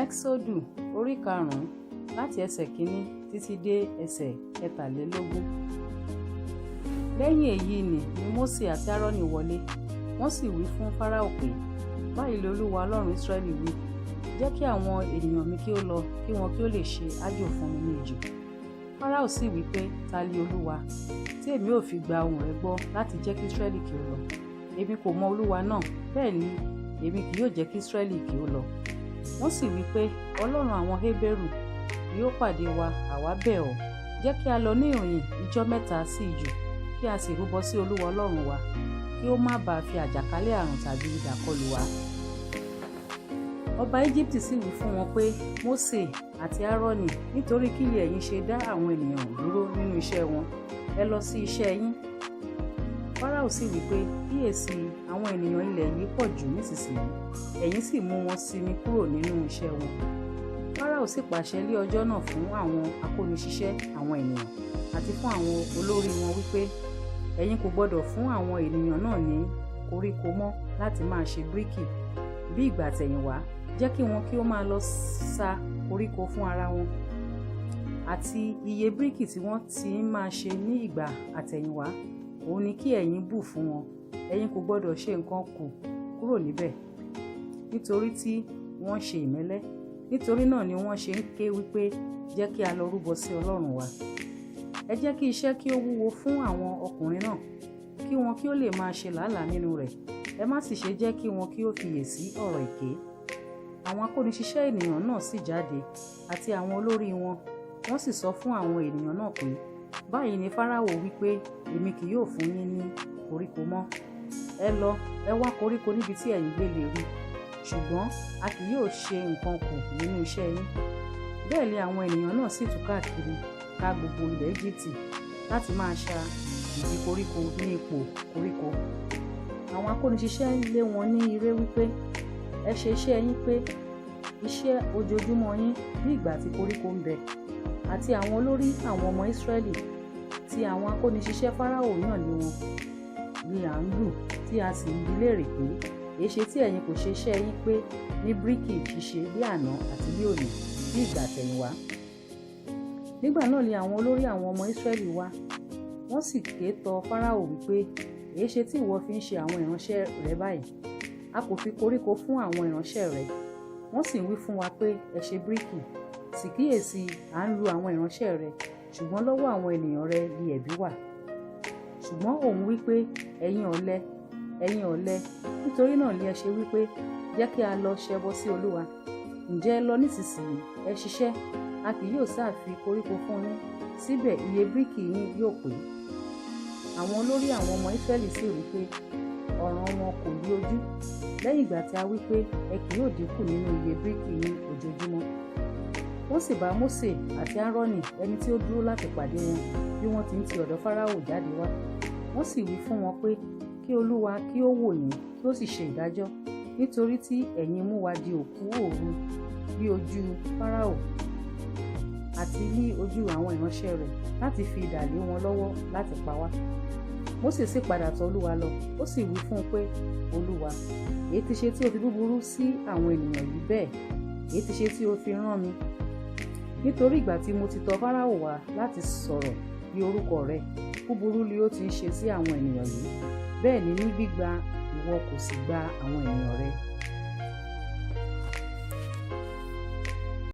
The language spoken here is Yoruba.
Ẹ́kísódù orí karùn-ún, láti ẹsẹ̀ kìíní títí dé ẹsẹ̀ 23. Lẹ́yìn èyí ni Mósè àti Áárónì wọlé, wọ́n sì wí fún Fáráò pé, "Báyìí ni Olúwa Ọlọ́run Ísírẹ́lì wí, jẹ́ kí àwọn ènìyàn mi kí ó lọ, kí wọn kí ó lè ṣe àjò fún mi ní ijù." Fáráò sì wí pé, "Ta li Olúwa, tí èmi ò fi gba ohùn rẹ̀ gbọ́ láti jẹ́ kí Ísírẹ́lì kí ó lọ? Èmi kò mọ Olúwa náà, bẹ́ẹ̀ ni èmi kì yóò jẹ́ kí Ísírẹ́lì kí ó lọ." Wọ́n sì wí pé, "Ọlọ́run àwọn Hébérù yóò pàdé wa, àwa bẹ̀ ọ́. Jẹ́ kí a lọ ní ìrìn ijọ́ 3 sí ijù, kí a sì rúbọ sí Olúwa Ọlọ́run wa, kí ó má bàa fi àjàkálẹ̀ àrùn tàbí idà kọlù wá." Ọba Íjíbítì sì wí fún wọn pé, "Mósè àti Áárónì, nítorí kí li ẹ̀yin ṣe dá àwọn ènìyàn dúró nínú iṣẹ́ wọn? Ẹ lọ sí iṣẹ́ yín." Fáráò sì wí pé, "Kíyèsí, àwọn ènìyàn ilẹ̀ yìí pọ̀ jù nísinsìnyí, ẹ̀yin sì mú wọn sinmi kúrò nínú iṣẹ́ wọn." Fáráò sì pàṣẹ lé ọjọ́ náà fún àwọn akóniṣiṣẹ́ àwọn ènìyàn àti fún àwọn olórí wọn wípé, "Ẹ̀yin kò gbọdọ̀ fún àwọn ènìyàn náà ní koríko mọ́ láti máa ṣe bíríkì bí ìgbà àtẹ̀yìnwá. Jẹ́ kí wọn kí ó máa lọ sa koríko fún ara wọn. Àti iye bíríkì tí wọ́n ti ń máa ṣe ní ìgbà àtẹ̀yìnwá, òun ni kí ẹ̀yin bù fún wọn. Ẹ̀yin kò gbọdọ̀ ṣe nǹkan kù kúrò níbẹ̀." Nítorí tí wọ́n ṣe ìmẹ́lẹ́, nítorí náà ni wọ́n ṣe ń ké wípé, "Jẹ́ kí a lọ rúbọ sí Ọlọ́run wa. Ẹ jẹ́ kí iṣẹ́ kí ó wúwo fún àwọn ọkùnrin náà, kí wọn kí ó lè máa ṣe làálàá nínú rẹ̀. Ẹ má sì ṣe jẹ́ kí wọn kí ó fiyè sí ọ̀rọ̀ èké." Àwọn akóniṣiṣẹ́ ènìyàn náà sì jáde, àti àwọn olórí wọn, wọ́n sì sọ fún àwọn ènìyàn náà pé, "Báyìí ni Fáráò wí pé, 'Èmi kì yóò fún yín ní koríko mọ́. Ẹ lọ, ẹ wá koríko níbi tí ẹ̀yin gbé lè rí, ṣùgbọ́n a kì yóò ṣe nǹkan kù nínú iṣẹ́ yín." Bẹ́ẹ̀ ni àwọn ènìyàn náà sì tú káàkiri ká gbogbo ilẹ̀ Íjíbítì láti máa ṣa ìdí koríko ní ipò koríko. Àwọn akóniṣiṣẹ́ lé wọn ní ire wípé, "Ẹ ṣe iṣẹ́ yín pé, iṣẹ́ ojoojúmọ́ yín bí ìgbà tí koríko ń bẹ." Àti àwọn olórí àwọn ọmọ Ísírẹ́lì tí àwọn akóniṣiṣẹ́ Fáráò yàn lé wọn ni à ń lù, tí a sì ń bi léèrè pé, "Èéṣe tí ẹ̀yin kò ṣe iṣẹ́ yín pé ní bíríkì ṣíṣe bí àná àti bí òní bí ìgbà àtẹ̀yìnwá?" Nígbà náà ni àwọn olórí àwọn ọmọ Ísírẹ́lì wá, wọ́n sì ké tọ̀ Fáráò wípé, "Èéṣe tí ìwọ fi ń ṣe àwọn ìránṣẹ́ rẹ báyìí? A kò fi koríko fún àwọn ìránṣẹ́ rẹ, wọ́n sì ń wí fún wa pé, 'Ẹ ṣe bíríkì.' Sì kíyèsí, à ń lu àwọn ìránṣẹ́ rẹ, ṣùgbọ́n lọ́wọ́ àwọn ènìyàn rẹ li ẹ̀bi wà." Ṣùgbọ́n òun wí pé, "Ẹ̀yin ọ̀lẹ, ẹ̀yin ọ̀lẹ, nítorí náà ni ẹ ṣe wí pé, 'Jẹ́ kí a lọ ṣẹbọ sí Olúwa.' Ǹjẹ́ ẹ lọ nísinsìnyí, ẹ ṣiṣẹ́, a kì yóò sá fi koríko fún yín, síbẹ̀ iye bíríkì yín yóò pé." Àwọn olórí àwọn ọmọ Ísírẹ́lì sì rí pé ọ̀ràn wọn kò lí ojú, lẹ́yìn ìgbà tí a wí pé, "Ẹ kì yóò dínkù nínú iye bíríkì yín ojoojúmọ́." Wọ́n sì bá Mósè àti Áárónì, ẹni tí ó dúró láti pàdé wọn bí wọ́n ti ń ti ọ̀dọ̀ Fáráò jáde wá. Wọ́n sì wí fún wọn pé, "Kí Olúwa kí ó wò yín, kí ó sì ṣe ìdájọ́, nítorí tí ẹ̀yin mú wa di òkú òru bí ojú Fáráò àti ní ojú àwọn ìránṣẹ́ rẹ̀, láti fi idà lé wọn lọ́wọ́ láti pa wá." Mósè sì padà tọ̀ Olúwa lọ, ó sì wí fún un pé, "Olúwa, èé ti ṣe tí o fi búburú sí àwọn ènìyàn yìí bẹ́ẹ̀? Èé ti ṣe tí o fi rán mi? Nítorí ìgbà tí mo ti tọ̀ Fáráò wá láti sọ̀rọ̀ ní orúkọ rẹ̀, búburú li ó ti ń ṣe sí àwọn ènìyàn yìí. Bẹ́ẹ̀ ni ní gbígbà ìwọ kò sì gba àwọn ènìyàn rẹ."